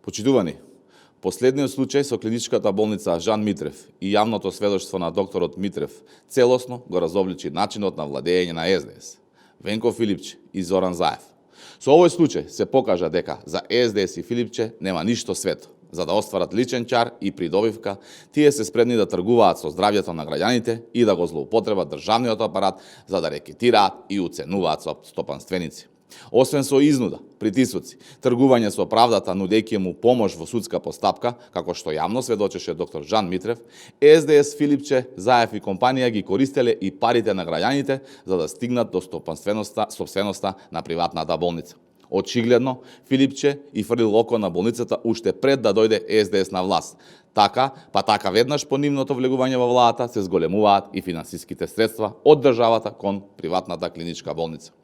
Почитувани, последниот случај со клиничката болница Жан Митрев и јавното сведоштво на докторот Митрев целосно го разобличи начинот на владење на СДС, Венко Филипче и Зоран Заев. Со овој случај се покажа дека за СДС и Филипче нема ништо свето. За да остварат личен чар и придобивка, тие се спредни да тргуваат со здравјето на граѓаните и да го злоупотребат државниот апарат за да рекетираат и уценуваат стопанственици. Освен со изнуда, притисоци, тргување со правдата нудејќи му помош во судска постапка, како што јавно сведочеше доктор Жан Митрев, СДС, Филипче, Заев и компанија ги користеле и парите на граѓаните за да стигнат до собственоста на приватната болница. Очигледно, Филипче и фрлил око на болницата уште пред да дојде СДС на власт. Така веднаш по нивното влегување во владата се зголемуваат и финансиските средства од државата кон приватната клиничка болница.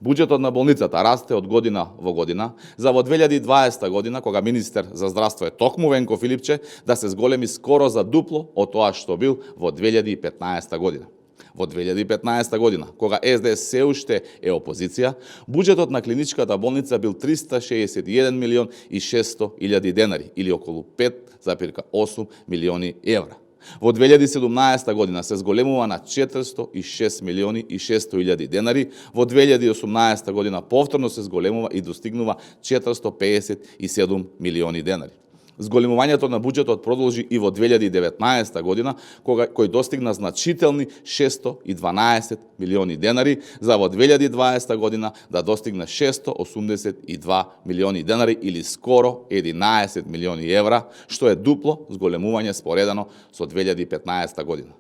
Буџетот на болницата расте од година во година, за во 2020 година, кога министер за здравство е токму Венко Филипче, да се зголеми скоро за дупло од тоа што бил во 2015 година. Во 2015 година, кога СДС се уште е опозиција, буџетот на клиничката болница бил 361 милион и 600 илјади денари, или околу 5,8 милиони евра. Во 2017 година се зголемува на 406 милиони и 600 илјади денари, во 2018 година повторно се зголемува и достигнува 457 милиони денари. Зголемувањето на буџетот продолжи и во 2019 година, кој достигна значителни 612 милиони денари, за во 2020 година да достигне 682 милиони денари или скоро 11 милиони евра, што е дупло зголемување споредено со 2015 година.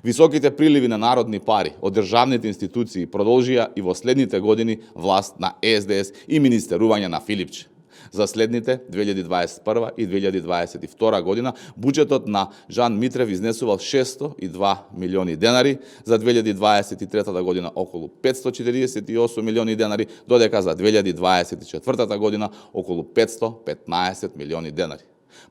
Високите приливи на народни пари од државните институции продолжија и во следните години власт на СДС и министерување на Филипче. За следните 2021 и 2022 година буџетот на Жан Митрев изнесувал 602 милиони денари, за 2023 година околу 548 милиони денари, додека за 2024 година околу 515 милиони денари.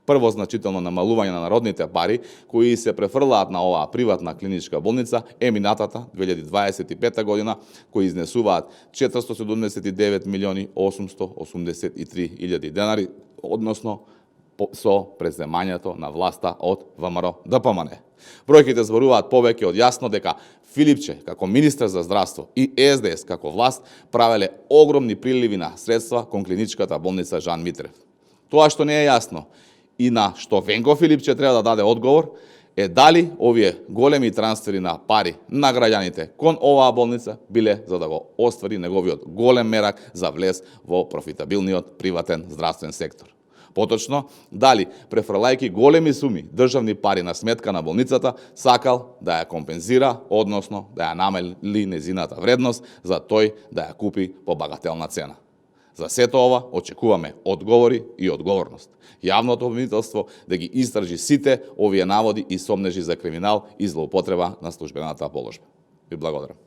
Прво значително намалување на народните пари кои се префрлаат на оваа приватна клиничка болница е минатата 2025 година, кои изнесуваат 479 милиони 883 илјади денари, односно со преземањето на власта од ВМРО ДПМН. Бројките зборуваат повеќе од јасно дека Филипче како министер за здравство и СДС како власт правеле огромни приливи на средства кон клиничката болница Жан Митрев. Тоа што не е јасно и на што Венко Филипче треба да даде одговор е дали овие големи трансфери на пари на граѓаните кон оваа болница биле за да го оствари неговиот голем мерак за влез во профитабилниот приватен здравствен сектор. Поточно, дали префрлајќи големи суми државни пари на сметка на болницата, сакал да ја компензира, односно да ја намали незината вредност за тој да ја купи по багателна цена. За сето ова очекуваме одговори и одговорност. Јавното обвинителство да ги истражи сите овие наводи и сомнежи за криминал и злоупотреба на службената положба. Ви благодарам.